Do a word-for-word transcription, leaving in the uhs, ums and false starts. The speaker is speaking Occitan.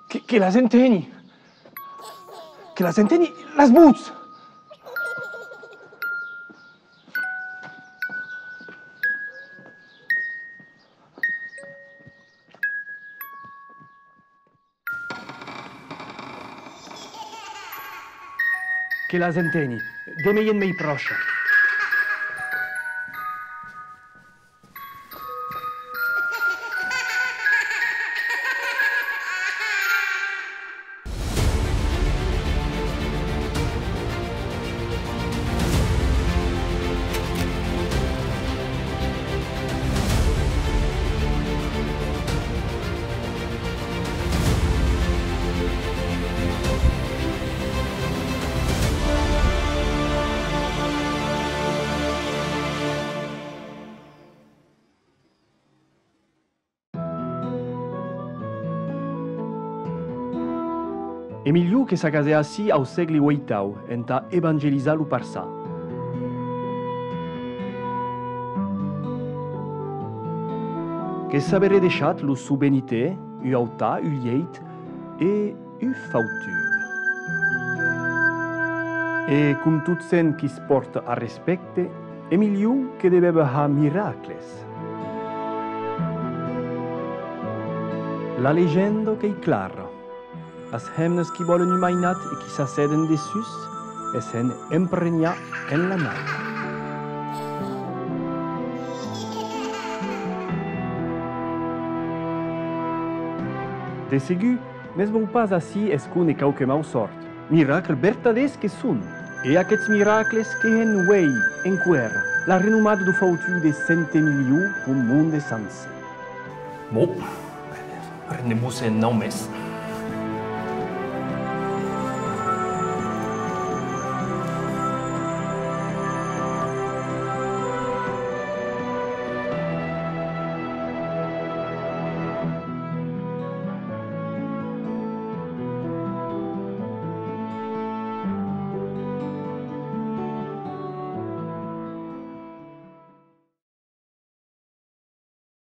Que, que las enteni! Que las enteni, las votz! Que las enteni, de mei en mei pròche. Emiliu que s'agasè ací au sègle ueitau entà evangelizar lo parçan. Que s'averé deishat lo son beniter, un autar, un lieit e un fautunh. E com tot cen qui's pòrta a respècte, Emiliu que devèva har miracles. La legenda qu'ei clara. As hemnas qui vòlen un mainat e qui s'assèden dessús e s'en emprenhar en la nau. De segur, ne's vòu pas ací escóner quauque mausòrt. Miracles vertadèrs que son. E aqueths miracles que hèn uei enqüèra la renomada deu fautunh de Sent Emiliu peu monde sancer. Bon, rendem-vos en nau mes.